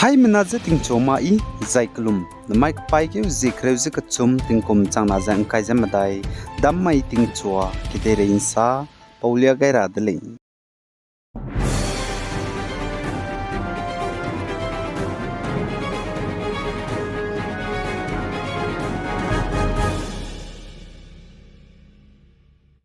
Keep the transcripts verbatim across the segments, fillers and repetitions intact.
Haimena ze tingchua ma i, zai kelum, namai kepaîkeu zie kereu ze kechum tingkum changna ze ngkai ze medai, dam mai tingchua, kedeirei nsa, paulia gai ra de lei.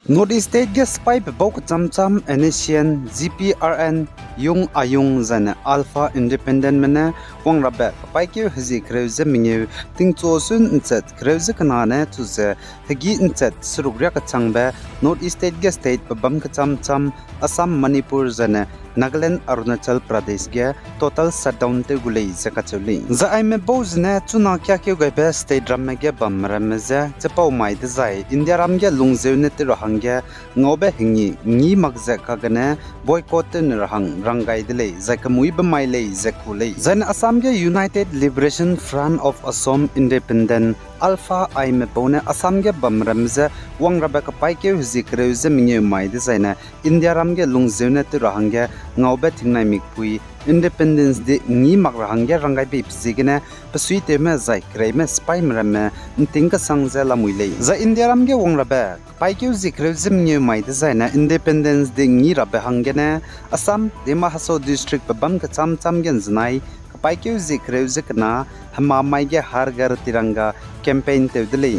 North East State ge sipai pebau kecham cham NSCN, GPRN, Yung Ayung zaine Alpha Independent me ne wangrabe kepaîkeu hezie kereu ze mengeu tingchua sun nchet kereu ze kena ne chu ze hegî nchet seruk riak kechangbe North East State ge state pebam kecham cham Assam, Manipur zaine Nagaland, Arunachal Pradesh ge total shutdown tew gu lei ze kacheu lei. Zai aime bau zene chuna kiakeu gaibe state ramme ge bam ramme je chipau mai dezai India ram ge lungzeu ne tew ra hangge ngaube hengi ngi mak ze kagene boycott tew ne ra hang rang gai de lei, zai kemuîbe mai lei ze ku lei. Zaine Assam ge United Liberation Front of Assam Independent, Alpha aime bau ne Assam ge bam ramme je wangrabe kepaîkeu hezie kereu ze mengeu mai dezaine India ram ge lungzeu ne tew ra hangge ngaube tingnai mikpui Independence Day ngi mak ra hangge rang gai beibe ziegene besuitewme zai kereime sipaime ramme nting kesang ze lamui lei. Zai India ram ge wangrabe kepaîkeu zie kereu ze mengeu mai dezaine Independence Day ngi rabe hanggene Assam, Dima Hasao District pebam kecham cham ge nzenai kepaîkeu zie kereu ze kena hema mai ge Har Ghar Tiranga campaign tew de lei.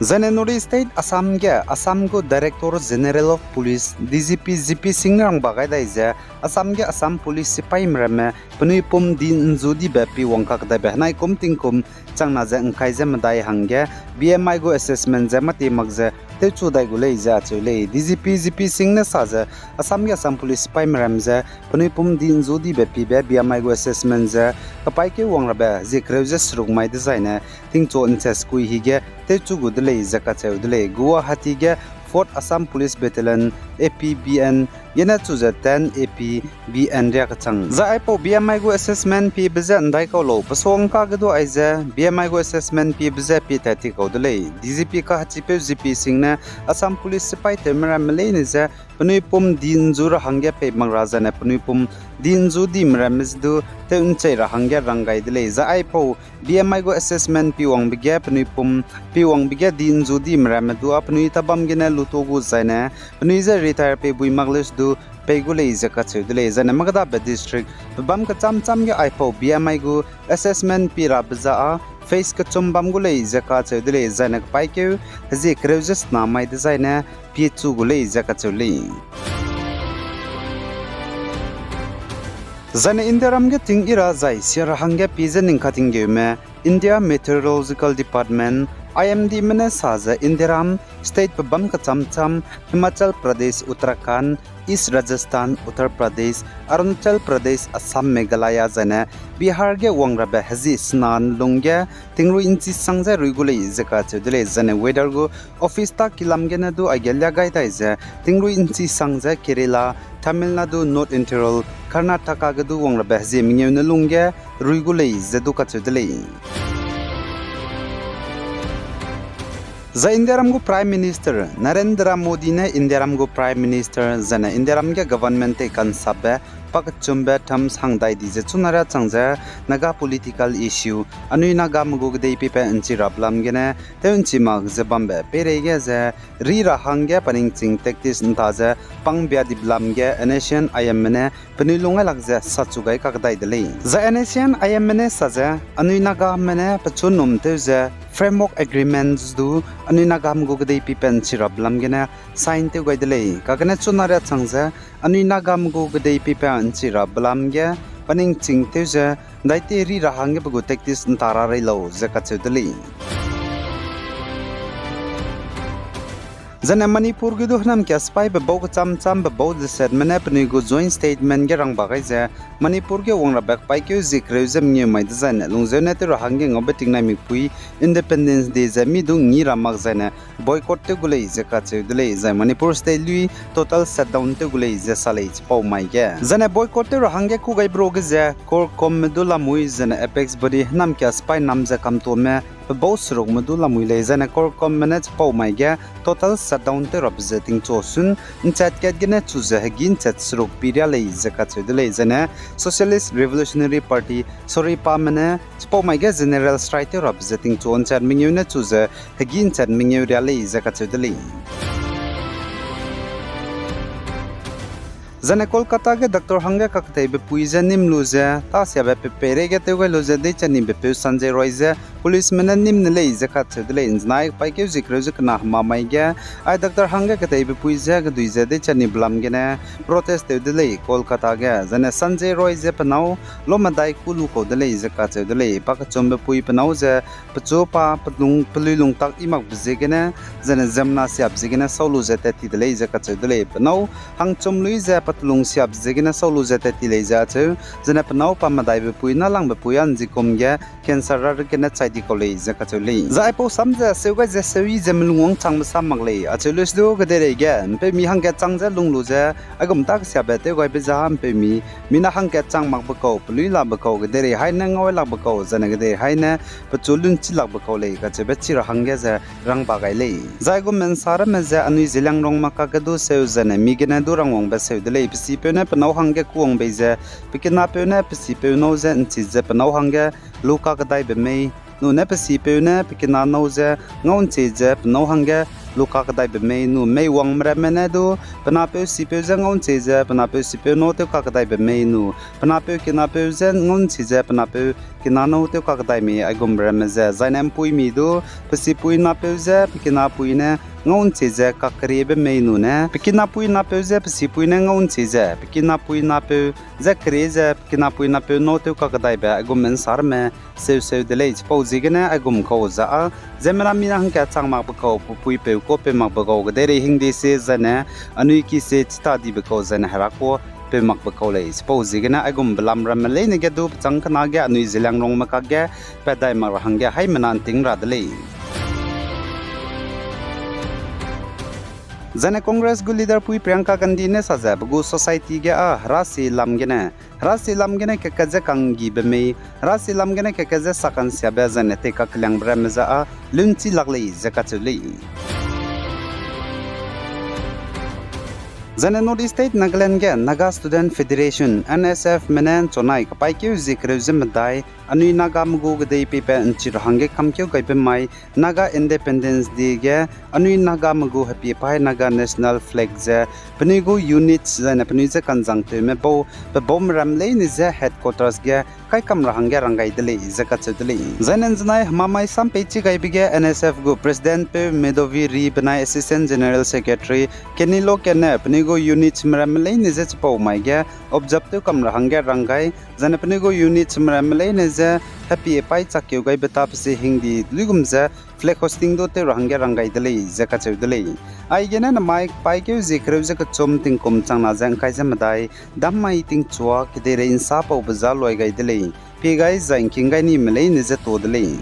Zaine North East State Assam ge Assam gu Director General of Police, DGP, G P Singh ne rangba gai dai ze Assam ge Assam Police sipaime ramme penui pum di nzu dibe pi wang kakdaibe henai kum tingkum changna ze ngkai ze medai hangge B M I gu assessment ze mâtie mak ze tewchu dai gu lei ze acheu lei. DGP G P Singh ne sa ze Assam ge Assam Police sipaime ram ze penui pum di nzu dibe pibe B M I gu assessment ze kepaîkeu wangrabe zie kereu ze seruk mai dezaine tingchua nche sekui hige tewchu gu de lei ze kacheu de lei. Guwahati ge Fourth Assam Police Battalion, A P B N, gene chu ze ten A P B N riak kechang. Zai aipau B M I gu assessment piebe ze ndaikau lau, pesuangka ge du aize B M I gu assessment piebe ze pie tat ti kau de lei. DGP kahechipeu G P Singh ne Assam Police sipaitewme ramme leine ze penui pum di nzu ra hangge pei mak ra zaine penui pum di nzu dime ramme ze du tew nchei ra hangge rang gai de lei. Zai aipau B M I gu assessment pi wangbe ge penui pum, pi wangbe ge di nzu dime ramme du â penui tabam gene luto gu zaine penui je retire pei bui mak leu se du pei gu lei ze kacheu de lei. Zaine makdabe district pebam kecham cham ge aipau B M I gu assessment pi rabe za â phase kechum bam gu lei ze kacheu de lei. Zaine kepaîkeu hezie kereu ze sena mai dezaine pie chu gu lei ze kacheu lei. Zaine India ram ge ting i ra zai sia ra hangge pie ze ning katinggeume India Meteorological Department, I M D me ne sa ze India ram state pebam kecham cham Himachal Pradesh, Uttarakhand, East Rajasthan, Uttar Pradesh, Arunachal Pradesh, Assam, Meghalaya zaine Bihar ge wangrabe hezie sena lungge tingrui nchi sang ze rui gu lei ze kacheu de lei. Zaine weather gu office ta kilam gene du aige lia gai dai ze tingrui nchi sang ze Kerala, Tamil Nadu, North Interior, Karnataka ge du wangrabe hezie mengeu ne lungge rui gu lei ze du kacheu de lei. Zai India ram gu Prime Minister Narendra Modi ne India ram gu Prime Minister zaine India ram ge government tei kansapbe pakechumbe term sang dai di ze chuna riachang ze Naga political issue, anui Nagame gu kedei pipe nchi rabe lam gene tew nchi mak ze bambe peireige ze ri ra hangge paningching tactics nta ze pangbia dibe lam ge NSCN-IM me ne penui lung ailak ze sachu gai kakdai de lei. Zai NSCN-IM me ne sa ze anui Nagame ne pechu num tew ze framework agreements du anui Nagame gu kedei pipe nchi rabe lam gene sign tew gai de lei. Kagene chuna riachang ze anui Nagame gu kedei pipe nchi rabe lam ge paningching tew ze ndaite ri ra hangge pe gu tactics nta ra rei lau ze kacheu de lei. Zaine Manipur ge du hênamkia sipai pebau kecham chambe bau desetme ne penui gu joint statement ge rangba gai ze, Manipur ge wangrabe kepaîkeu zie kereu ze mengeu mai dezaine lungzeu ne tew ra hangge ngaube tingnai mikpui Independence Day ze mi du ngi ra mak zaine boycott tew gu lei ze kacheu de lei, zai Manipur state lui total shutdown tew gu lei ze sa lei chipau mai ge. Zaine boycott tew ra hangge kû gai bro ge ze CORCOMme du lamui zaine apex body hênamkia sipai nam ze kamtuame pebau serukme du lamui lei. Zaine CORCOMme ne chipau mai ge total shutdown tew rabe ze tingchu sun nchat kat gene chu ze hegî nchat seruk pi ria lei ze kacheu de lei. Zaine Socialist Revolutionary Party, SORIPAme ne chipau mai ge general strike tew rabe ze tingchu nchat mengeu ne chu ze hegî nchat mengeu ria lei ze kacheu de lei. Zaine Kolkata ge doctor hangge kaketeibe pui ze nîm lu ze, tâ siabe pe peireige tew gai lu ze deichanibe peu Sanjay Roy ze policeme ne nîm ne lei ze kacheu de lei. Nzenai paîkeu zie kereu ze kena hemamai ge, ai doctor hangge keteibe pui ze kedui ze deichanibe lam gene protest tew de lei Kolkata ge. Zaine Sanjay Roy ze pe nâu lomedai kû lu kau de lei ze kacheu de lei. Pa kechumbe pui pe nâu ze pechu pa pelung, pelui lungtak i makbe ziegene, zaine ziemmena siabe ziegene sau lu ze tat ti de lei ze kacheu de lei. Pe nâu hangchum lui ze pa telung siabe ziegene sau lu ze tat ti lei ze acheu, zaine pe nâu pa medaibe pui nâlangbe pui a nzikum ge cancer ra gene chai di kau lei ze kacheu lei. Zai aipau sam ze seu gai ze seu yi ze melung wangchangbe sam mak lei. Acheu lei sidu kedeirei ge, mpeumi hangkat chang ze lung lu ze, aigum tâ kesiabe tew gaibe ze ha mpeumi, mina hangkat chang makbe kau, pelui lakbe kau, kedeirei haine ngau lakbe kau, zaine kedeirei haine pechu lunchi lakbe kau lei kacheube chi ra hangge ze rangba gai lei. Zai aigum mensa ramme ze anui Zeliangrongme kakge du seu zaine mi gene du rangwangbe seu de lei. Pe sipeu ne pe nâu hangge kûwang bei ze, pe kinapeu ne pe sipeu nâu ze nchi ze pe nâu hangge lu kakedaibe mei, nune pe sipeu ne pe kina nâu ze ngau nchi ze pe nâu hangge lu kakedaibe mei nu, mei wangme ramme ne du pe napeu sipeu je ngau nchi ze pe napeu sipeu nâu tew kakedaibe mei nu, pe napeu kinapeu je ngau nchi ze pe napeu kina nâu tew kakedai mei aigum ramme ze, zaine mpuimi du pe sipui napeu je pe kinapui ne ngau nchi ze kakeriebe mei nune, pe kinapui napeu je pe sipui ne ngau nchi ze pe kinapui napeu je kerie ze pe kinapui napeu nâu tew kakedaibe aigum mensa ramme seu seu de lei. Chipau ziegene aigum kau za â, ziemmena mina hangkat chang makbe kau, pe puipeu kuâ peu makbe kau, kedeirei hingde sie zaine anui ki sie chita dibe kau, zaine hera kuâ peu makbe kau lei. Chipau ziegene aigumbe lam ramme leine ge du pechâng kena ge anui Zeliangrongme kakge pat dai mak ra hangge haimena nting ra de lei. Zaine Congress gu leader pui Priyanka Gandhi ne sa ze pe gu society ge â herasi lam gene, herasi lam gene keke je kanggibe mei, herasi lam gene keke je sakansiabe zaine teikakeliangbe ramme za â lunchi lak lei ze kacheu lei. Zaine North East State Nagaland ge Naga Student Federation, N S F me ne nchunai kapaîkeu zie kereu ze medai, anui Nagame gu kedei peipat nchi ra hangge kamkeu gaibe mai, Naga Independence Day ge anui Nagame gu hepie paî Naga National Flag ze penui gu units zaine penui je kanzangtewme bau, pe baume ram leine je headquarters ge kaikam ra hangge rang gai de lei ze kacheu de lei. Zaine nzenai hemamai sam peichi gaibe ge N S F gu President peu Medovi Ri benai Assistant General Secretary Kenny Loken ne penui gu unitsme ramme leine je chipau mai ge observe tew kam ra hangge rang gai, zaine penui gu unitsme ramme leine je hepie paî chakkeu gaibe ta pe se hingdi luigum ze flag hoisting du tew ra hangge rang gai de lei ze kacheu de lei. Aigene namai paîkeu zie kereu ze kechum tingkum changna ze ngkai ze medai, dammai tingchua kedeirei nsa paube za luai gai de lei. Pie gai zai ngking gai nime leine je to de lei.